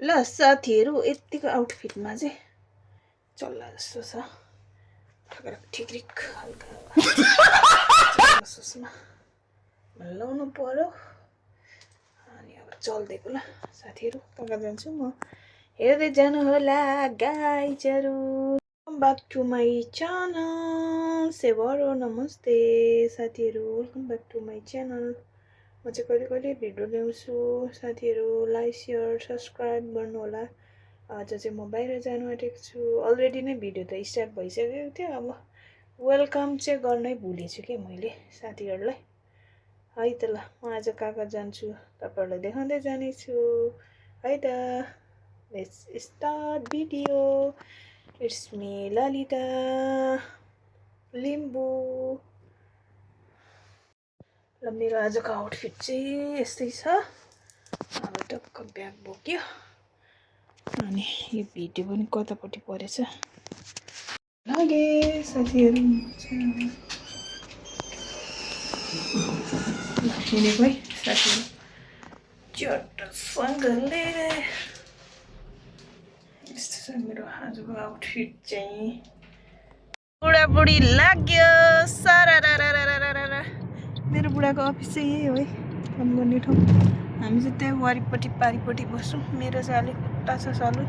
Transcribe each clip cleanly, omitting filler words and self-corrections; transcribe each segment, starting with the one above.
ल साथीहरू यतिको आउटफिटमा चाहिँ चल्ला जस्तो छ ठिक्रिक हल्का सुसमा लाउनु पर्यो अनि अब चल्दैको ल साथीहरू कहाँ जान्छु म हेर्दै जानु होला गाइजहरु welcome back to my channel सेवारो नमस्ते साथीहरू welcome back to my channel म चाहिँ कहिले कहिले भिडियो ल्याउँछु साथीहरू लाइक शेयर सब्स्क्राइब गर्नु होला आज चाहिँ म बाहिर जानु आँटेको छु अलरेडी नै भिडियो त स्टार्ट भइसकेको थियो अब वेलकम चाहिँ गर्नै भुलेछु के मैले साथीहरूलाई है त ल म आज कहाँ जान्छु तपाईहरुलाई देखाउँदै जानेछु है त let's start video it's me Lalita Limbu ल मेरो आजको आउटफिट चाहिँ यस्तै छ अब टक्क ब्याग बोक्यो अनि यो भिडियो पनि कतापट्टि परेछ लागे साथीहरु हिँडेको है साथीहरु चट्टसँग लिएर यस्तो छ मेरो आजको आउटफिट चाहिँ बुढाबुढी लाग्यो सारारारारारारा मेरो बुढाको अफिस चाहिँ यही हो है काम गर्ने ठाउँ हामी चाहिँ त्यहाँ वारिपट्टि पारिपट्टि बस्छौँ मेरो चाहिँ अलिक खुट्टा छ सलुन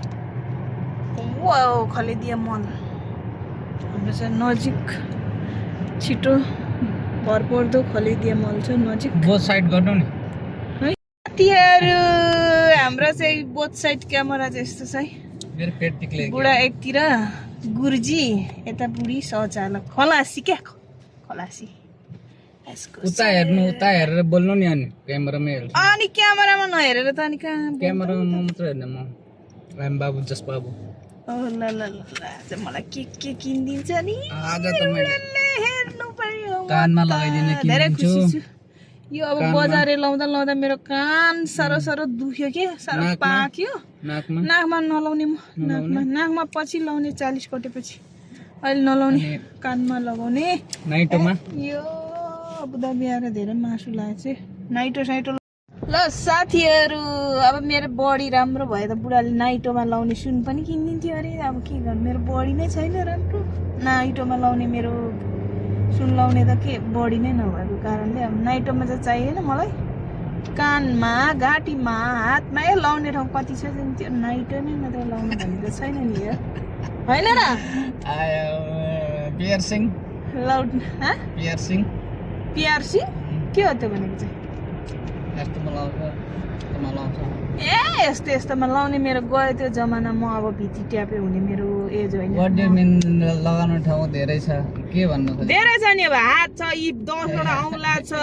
वाउ खलेदिया मल हाम्रो चाहिँ नजिक छिटो भरपर्दो खलेदिया मल छ नजिक बोथ साइड गर्नु नि है साथीहरु हाम्रो चाहिँ बोथ साइड क्यामेरा चाहिँ यस्तो छ है मेरो पेट तिक्ले बुढा एकतिर गुरुजी यता बुढी शौचालय खलासी क्या खलासी उता हेरेर बोल्नु नि अनि क्यामेरामा हेर्छु अनि क्यामेरामा नहेरेर त अनि कहाँ क्यामेरामा म मात्र हेर्ने म राम बाबु जस बाबु ओ ल ल ल आज मलाई के किनिदिन्छ नि आज त मैले हेर्नु पर्यो कानमा लगाइदिने धेरै खुसी किन्छु छु यो अब बजारे लाउँदा लाउँदा मेरो कान सारो दुख्यो के सारो पाक्यो नाकमा नलाउने म नाकमा पछि लाउने 40 कटेपछि अहिले नलाउने कानमा लगाउने नाइटोमा यो अबुधाबी आएर धेरै मासु लाग्छ नाइटो साइटो ल साथीहरु अब मेरो बडी राम्रो भयो त बुढाले नाइटोमा लाउने सुन पनि किनिदिन्थ्यो अरे अब के गर्नु मेरो बडी नै छैन राम्रो नाइटोमा लाउने मेरो सुन लाउने त के बडी नै नभएको कारणले अब नाइटोमा चाहिँ चाहिएन मलाई कानमा घाँटीमा हातमा लाउने ठाउँ कति छ त्यो नाइटो नै मात्र लाउनु भनेको छैन नि यो हैन र पियर्सिङ लाउड पियर्सिङ पिआरसी के हो त्यो भनेको चाहिँ ए यस्तोमा लाउने मेरो गयो त्यो जमाना म अब भित्री ट्यापे हुने मेरो एज होइन व्हाट डु मिन लगाउने ठाउँ धेरै छ के भन्नु खोज्छ धेरै छ नि अब हात छ यी 10 वटा औँला छ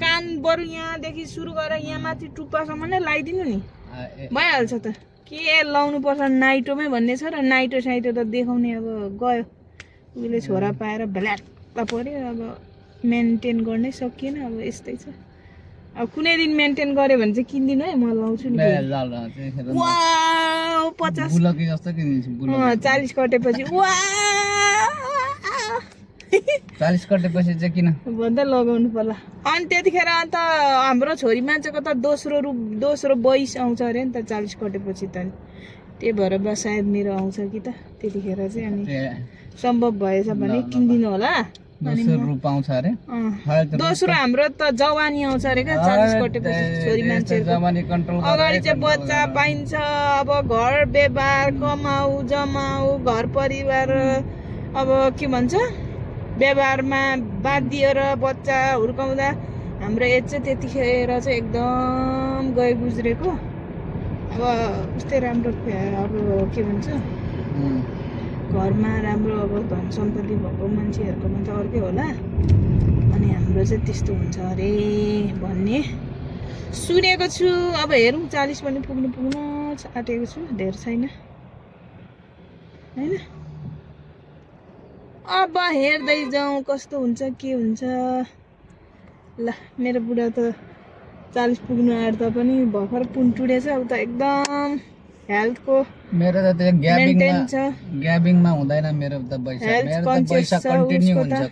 कान बरु यहाँदेखि सुरु गरेर यहाँ माथि टुप्पासम्म नै लगाइदिनु नि भइहाल्छ त के लाउनु पर्छ नाइटोमै भन्ने छ र नाइटो साइटो त देखाउने अब गयो उहिले छोरा पाएर भ्ल्याक्क पर्यो अब मेन्टेन गर्नै सकिएन अब यस्तै छ अब कुनै दिन मेन्टेन गर्यो भने चाहिँ किन्दिनु है म लाउँछु नि वाउ 50 बुलकी जस्तो किन्दिन्छु 40 कटेपछि वाउ 40 कटेपछि चाहिँ किन भन्दा लगाउनु पर्ला अनि त्यतिखेर अन्त हाम्रो छोरी मान्छेको त दोस्रो 22 आउँछ अरे नि त 40 कटेपछि त त्यही भएर बा सायद मेरो आउँछ कि त त्यतिखेर चाहिँ अनि सम्भव भएछ भने किन्दिनु होला दोस्रो पाउँछ अरे दोस्रो हाम्रो त जवानी आउँछ अरे क्या 40 कटेपछि छोरी मान्छेको जवानी कन्ट्रोल अगाडि चाहिँ बच्चा पाइन्छ अब घर व्यवहार कमाउ जमाउ घर परिवार अब के भन्छ व्यवहारमा बाध्य र बच्चा हुर्काउँदा हाम्रो एज चाहिँ त्यतिखेर चाहिँ एकदम गयो गुज्रेको अब उस्तै राम्रो अब के भन्छ घरमा राम्रो अब धन सम्पत्ति भएको मान्छेहरुकोमा त अर्कै होला अनि हाम्रो चाहिँ त्यस्तो हुन्छ अरे भन्ने सुनेको छु अब हेरौँ 40 पनि पुग्नु आँटेको छु धेर छैन हैन अब हेर्दै जाउँ कस्तो हुन्छ के हुन्छ ल मेरो बुढा त 40 पुग्नु आँट्दा पनि भर्खर पुन टुडेछ अब त एकदम हेल्थको मेरो त त्यो ग्याबिङमा हुँदैन मेरो त पैसा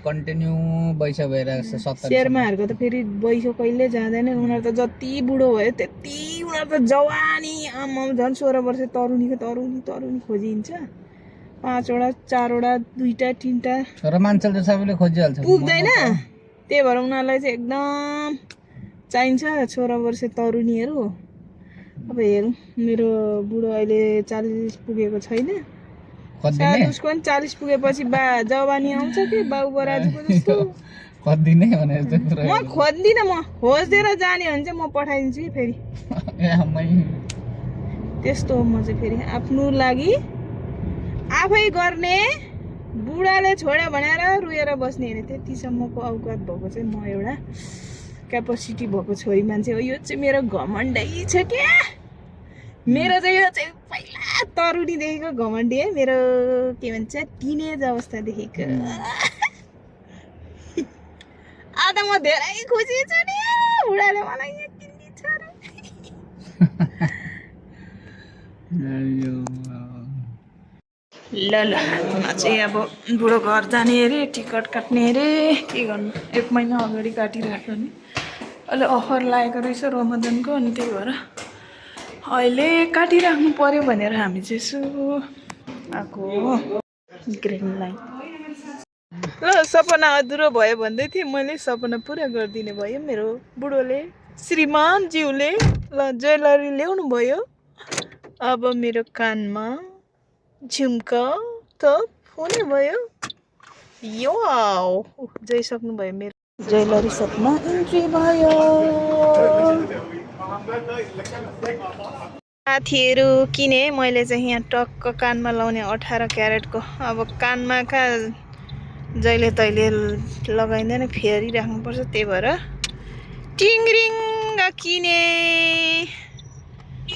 कन्टिन्यू पैसा भइरहेको छ 70 शेयरमाहरुको त फेरि पैसा कहिले जाँदैन उनीहरु त जति बुढो भयो त्यति उनीहरु त जवानी आमा झन् 16 वर्ष तरुनीको तरुनी खोजिन्छ 5 वटा 4 वटा 2टा 3टा र मान्छेले त सबैले खोजिहाल्छ पुग्दैन त्यही भएर उनीहरूलाई चाहिँ एकदम चाहिन्छ 16 वर्ष तरुनीहरू अब हेरौँ मेरो बुढो अहिले 40 पुगेको छैन सायद उसको पनि 40 पुगेपछि जवानी आउँछ कि बाउ बराजुको जस्तो खोज्दिनै भने जस्तो कुरा म खोज्दिनँ म खोजेर जाने भने चाहिँ म पठाइदिन्छु कि फेरि त्यस्तो हो म चाहिँ फेरि आफ्नो लागि आफै गर्ने बुढाले छोड्यो भनेर रुएर बस्ने होइन त्यतिसम्मको औकात भएको चाहिँ म एउटा क्यापासिटी भएको छोरी मान्छे हो यो चाहिँ मेरो घमण्डै छ क्या मेरो चाहिँ यो चाहिँ पहिला तरुनीदेखिको घमण्डी है मेरो के भन्छ टिनेज अवस्थादेखिको आज म धेरै खुसी छु नि बुढाले मलाई यहाँ किनिदिन्छ ल म चाहिँ अब बुढो घर जाने अरे टिकट काट्ने अरे के गर्नु 1 महिना अगाडि काटिराख्यो नि अहिले अफर लागेको रहेछ रमजानको अनि त्यही भएर अहिले काटिराख्नु पर्यो भनेर हामी चाहिँ यसो आएको ग्रिन लाइन ल सपना अधुरो भयो भन्दै थिएँ मैले सपना पुरा गरिदिने भयो मेरो बुढोले श्रीमानज्यूले ल ज्वेलरी ल्याउनु भयो अब मेरो कानमा झुम्का थप हुने भयो यो जाइसक्नु भयो मेरो ज्वेलरी सपना इन्ट्री भयो साथीहरू किने मैले चाहिँ यहाँ टक्क कानमा लाउने 18 क्यारेटको अब कानमा कहाँ जहिले तहिले लगाइँदैन फेरिराख्नुपर्छ त्यही भएर टिङरिङ किने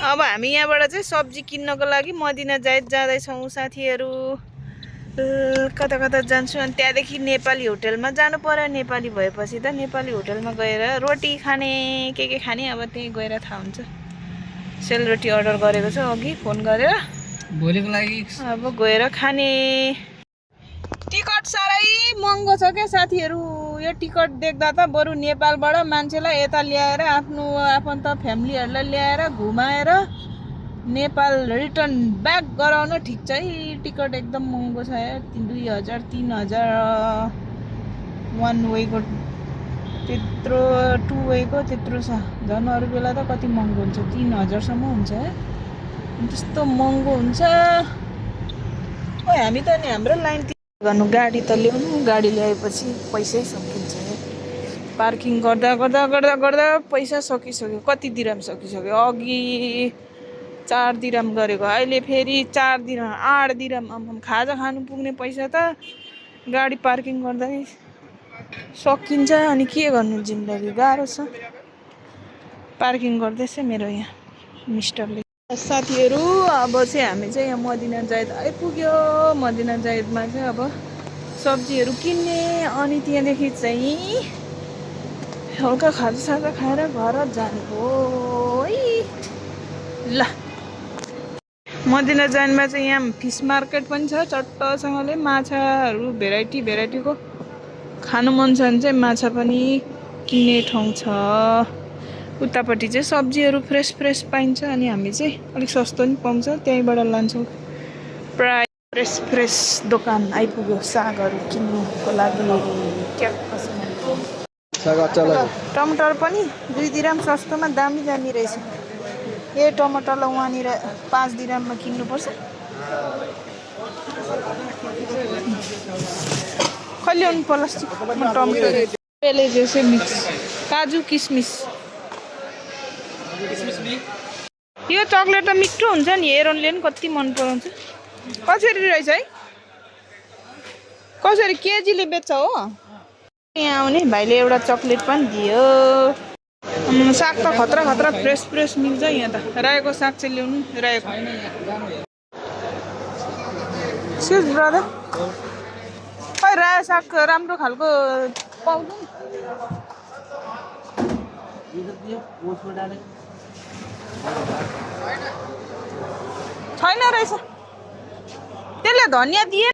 अब हामी यहाँबाट चाहिँ सब्जी किन्नको लागि मदिना जायद जाँदैछौँ साथीहरू कता कता जान्छु अनि त्यहाँदेखि नेपाली होटलमा जानु पर्यो नेपाली भएपछि त नेपाली होटलमा गएर रोटी खाने के खाने अब त्यहीँ गएर थाहा हुन्छ सेलरोटी अर्डर गरेको छ अघि फोन गरेर भोलिको लागि अब गएर खाने टिकट साह्रै महँगो छ क्या साथीहरू यो टिकट देख्दा त बरु नेपालबाट मान्छेलाई यता ल्याएर आफ्नो आफन्त फ्यामिलीहरूलाई ल्याएर घुमाएर नेपाल रिटर्न ब्याक गराउन ठिक छ है टिकट एकदम महँगो छ यार 2000 3000 1 वेको त्यत्रो 2 वेको त्यत्रो छ झन् अरू बेला त कति महँगो हुन्छ 3000 सम्म हुन्छ त्यस्तो महँगो हुन्छ ओ हामी त नि हाम्रो लाइन गर्नु गाडी त ल्याउनु गाडी ल्याएपछि पैसै सकिन्छ पार्किङ गर्दा गर्दा गर्दा गर्दा पैसा सकिसक्यो कति दिराम सकिसक्यो अघि 4 दिराम गरेको अहिले फेरि 4 दिराम 8 दिराम खाजा खानु पुग्ने पैसा त गाडी पार्किङ गर्दै सकिन्छ अनि के गर्नु जिन्दगी गाह्रो छ पार्किङ गर्दैछ मेरो यहाँ मिस्टरले साथीहरू अब चाहिँ हामी चाहिँ यहाँ मदिना जायद आइपुग्यो मदिना जायदमा चाहिँ अब सब्जीहरू किन्ने अनि त्यहाँदेखि चाहिँ हल्का खाजासाजा खाएर घर जाने हो है ल मदिना जायदमा चाहिँ यहाँ फिस मार्केट पनि छ चट्टसँगले माछाहरू भेराइटीको खानु मन छ भने चाहिँ माछा पनि किन्ने ठाउँ छ उतापट्टि चाहिँ सब्जीहरू फ्रेस पाइन्छ अनि हामी चाहिँ अलिक सस्तो पनि पाउँछ त्यहीँबाट लान्छौँ प्राय फ्रेस दोकान आइपुग्यो सागहरू किन्नुको लागि टमाटर पनि 2 दिराम सस्तोमा दामी रहेछ यही टमाटरलाई वहाँनिर 5 दिराममा किन्नुपर्छ कहिले ल्याउनु प्लास्टिक टमाटर पेले जैसे मिक्स काजु किसमिस यो चक्लेट त मिठो हुन्छ नि हेरोनले पनि कति मन पराउँछ कसरी रहेछ है कसरी केजीले बेच्छ हो यहाँ आउने भाइले एउटा चक्लेट पनि दियो साग त खतरा फ्रेस मिल्छ यहाँ त रायोको साग चाहिँ ल्याउनु रायोको सिज ब्रदर खै रायो साग राम्रो खालको पाउँदैन छैन रहेछ त्यसले धनियाँ दिए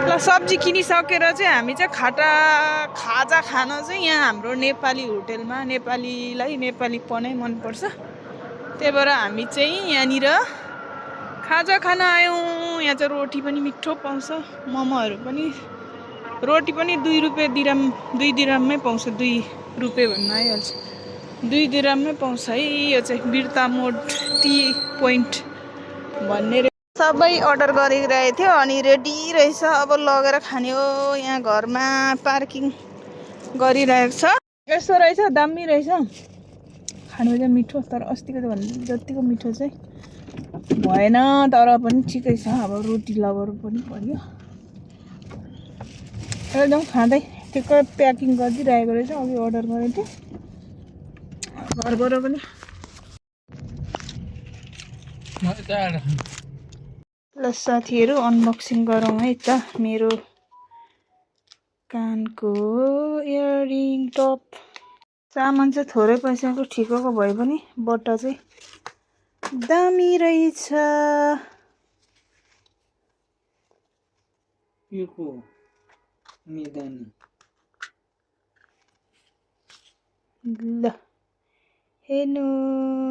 ल सब्जी किनिसकेर चाहिँ हामी चाहिँ खाजा खान चाहिँ यहाँ हाम्रो नेपाली होटेलमा नेपालीलाई नेपालीपनै मनपर्छ त्यही भएर हामी चाहिँ यहाँनिर खाजा खान आयौँ। यहाँ चाहिँ रोटी पनि मिठो पाउँछ, मोमोहरू पनि। रोटी पनि 2 रुपियाँ दिराम, 2 दिराममै पाउँछ। 2 रुपियाँ भन्नु आइहाल्छ, 2 दिराममै पाउँछ है। यो चाहिँ बिर्ता मोड टी पोइन्ट भन्ने सबै अर्डर गरिरहेको थियो अनि रेडी रहेछ। अब लगेर खाने हो। यहाँ घरमा पार्किङ गरिरहेको छ। यस्तो रहेछ, दामी रहेछ। खानु चाहिँ मिठो, तर अस्तिको भन्दा जतिको मिठो चाहिँ भएन, तर पनि ठिकै छ। अब रोटी लबर पनि पर्यो। एकदम खाँदै ठिक्क प्याकिङ गरिदिइरहेको रहेछ। अघि अर्डर गरेको थिएँ घरबाट पनि। ल साथीहरू, अनबक्सिङ गरौँ है त। मेरो कानको इयरिङ टप। सामान चाहिँ थोरै पैसाको ठिकको भए पनि बट्टा चाहिँ दामी रहेछ। ल हेर्नु,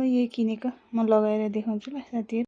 यो किनेको म लगाएर देखाउँछु ल साथीहरू।